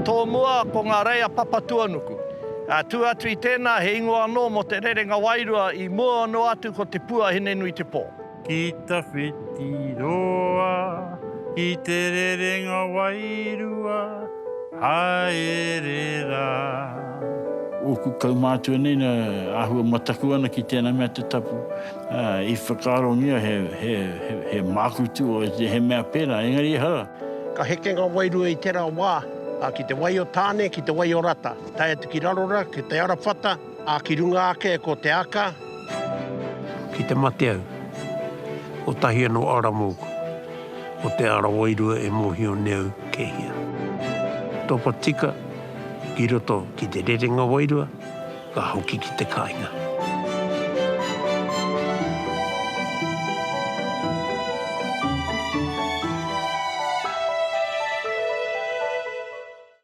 tōmua ko ngā rei a Papatuanuku. Ā, tua atu i tēnā, he ingoa anō mō te rerenga wairua i mua noa atu ko Te Pua Hinenuitepō. Ki tawhiti roa, ki te rerenga wairua, haere rā. Ōku kaumātua nei na āhua mataku ana ki tēnā mea te tapu, ā, i whakaarongia he, he, he, he mākutu o he mea pērā, engari ehara. Ka heke ngā wairua i tērā wā, ā, ki te wai o Tāne, ki te wai o Rata, tae atu ki Rarora, ki Te Arawhata, ā, ki runga ake ko Te Aka. Ki te mate au, kotahi anō ara mōku, ko te ara wairua e mōhio nei au kei hea. Topa tika ki roto ki te rerenga wairua, ka hoki ki te kāinga.